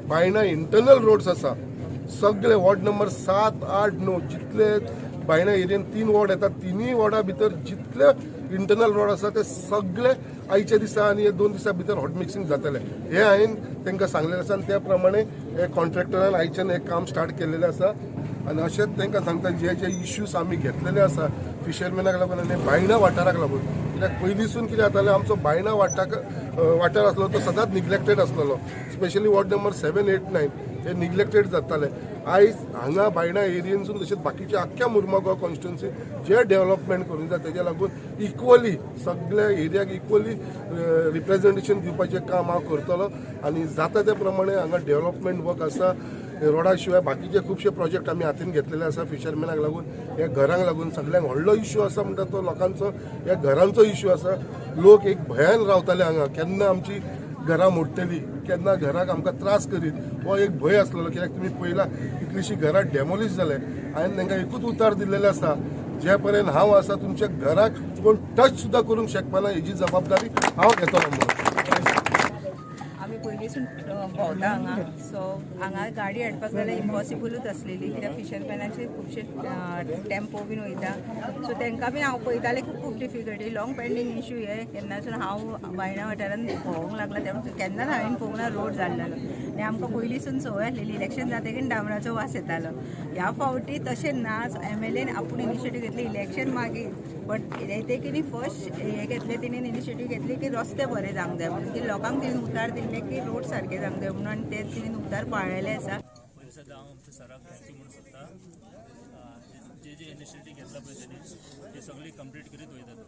Baina internal roads आसा, सगळे ward number 7, 8, 9, जितले बायणा एरियेन तीन वॉर्ड येतात, तिनूय वॉर्डा भितर जितले इंटरनल रोड आसा ते सगळे आयच्या दिसा आनी हे 2 दिसां भितर हॉट मिक्सिंग जातले हे हांवें तांकां सांगलेलें आसा. आनी त्या प्रमाणे हे कॉन्ट्रॅक्टरान आयच्यान हें काम स्टार्ट केलेलें आसा. आनी अशेंच तांकां सांगता, जे जे इश्यूज आमी घेतलेले आसा फिशरमॅनाक लागून आनी बायणा वाठाराक लागून, कित्याक पयलींसून कितें जातालें, आमचो बायणा वाठार आसलो तो सदांच निग्लेक्टेड आसलेलो. स्पेशली वॉर्ड नंबर 7, 8, 9 हे निग्लेक्टेड जाताले. आयज हांगा बायणा एरियेनसून तशेंच बाकीच्या आख्ख्या मुरमागांव कॉन्स्टिट्युन्सी जे डेव्हलपमेंट करूंक जाय, तेज्या लागून इक्वली सगळ्या एरियाक इक्वली रिप्रेझेंटेशन दिवपाचें काम हांव करतलो. आनी जाता त्या प्रमाणे हांगा डेव्हलपमेंट वर्क आसा. रोडा शिवाय बाकीचे खुबशे प्रोजेक्ट आमी हातीन घेतलेले आसा फिशरमॅनाक लागून. ह्या घरांक लागून सगळ्यांक व्हडलो इश्यू आसा म्हणटा तो लोकांचो ह्या घरांचो इश्यू आसा. लोक एक भंयान रावताले हांगा, केन्ना आमची घरां मोडटली, केन्ना घराक आमकां त्रास करीत, हो एक भंय आसलेलो. कित्याक तुमी पळयला, कितलीशीं घरां डेमोलिश जाले. हांवें तांकां एकूच उतार दिल्लेलें आसा, जे पर्यंत हांव आसा तुमच्या घराक कोण टच सुद्दां करूंक शकपाना हेजी जबाबदारी हांव घेतलो म्हणून. आमी पयलींसून भोंवता हांगा. सो हांगा गाडी हाडपाक जाल्यार इम्पॉसिबलूच आसलेली, कित्याक फिशरमॅनाचे खुबशे टेम्पो बीन वयता. सो तांकां बीन हांव पळयतालें की खूब डिफिकल्टी, लॉंग पेंडींग इशू हे. केन्नासून हांव बायणा वाठारांत भोंवंक लागला तेन्ना केन्नाच हांवें पळोवंक ना रोड जाल्लेलो. आनी आमकां पयलींसून संवय आसलेली, इलेक्शन जातकीर डांबराचो वास येतालो. ह्या फावटी तशें ना. एमएलएन आपूण इनिशिएटीव घेतली. इलेक्शन मागीर, बट तेणी फर्स्ट हे घेतले, तेणेन इनिशिएटीव घेतली की रस्ते बरे जावंक जाय म्हणून, की लोकांक तेणेन उतार दिल्ले की रोड सारके जावंक जाय म्हणून, आनी ते तेणेन उतार पाळलेले आसा. पयलीं सदां हांव आमच्या सराक thank you म्हणून सोदता. जे जे इनिशिएटीव घेतला पळय तेणी, ती सगळी कंप्लीट करीत वयता तो.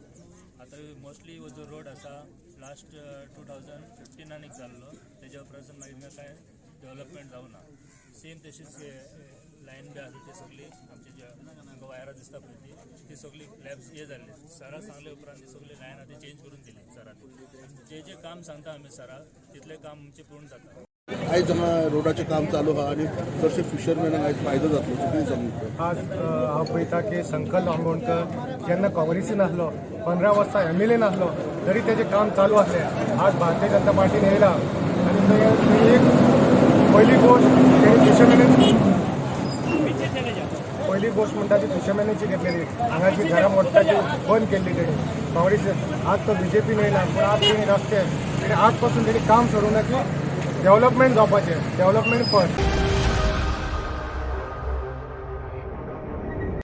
आतां मोस्टली हो जो रोड आसा, लास्ट 2015 एक जाल्लो. तेज्या उपरांत मागीर हिंगा कांय डेवलपमेंट जावना. सेम तशीच लायन बी आसा, ती सगळी आमची जे आमकां वायरां दिसता पळय, ती ती सगळी लॅप्स हे जाल्ली. सराक सांगले उपरांत ती सगळी लायन आसा ती चेंज करून दिली सरान. जे जे काम सांगता आमी सराक, तितलें काम आमचें पूर्ण जाता. आयज हांगा रोडाचें काम चालू आहा आनी चडशे फिशरमॅनाक आयज फायदो जातलो, कितें सांगता? आज हांव पळयता की संकल्प आमोणकर जेन्ना काँग्रेसीन आसलो, 15 वर्सां एमएलए नासलो, तरी तेजें काम चालू आसलें. आज भारतीय जनता पार्टीन येयला आनी थंय थंय एक पयली गोश्ट तेणी फिशरमॅन, पयली गोश्ट म्हणटा ती फिशरमॅनाची घेतलेली. हांगाची घरां मोडटाची बंद केल्ली तेणी काँग्रेस. आज तो बीजेपीन येयला, पूण आज तेणी रस्ते तेणी आज पासून तेणी काम सोडूंक ना की डेव्हलपमेंट जावपाचें, डेव्हलपमेंट फर्स्ट.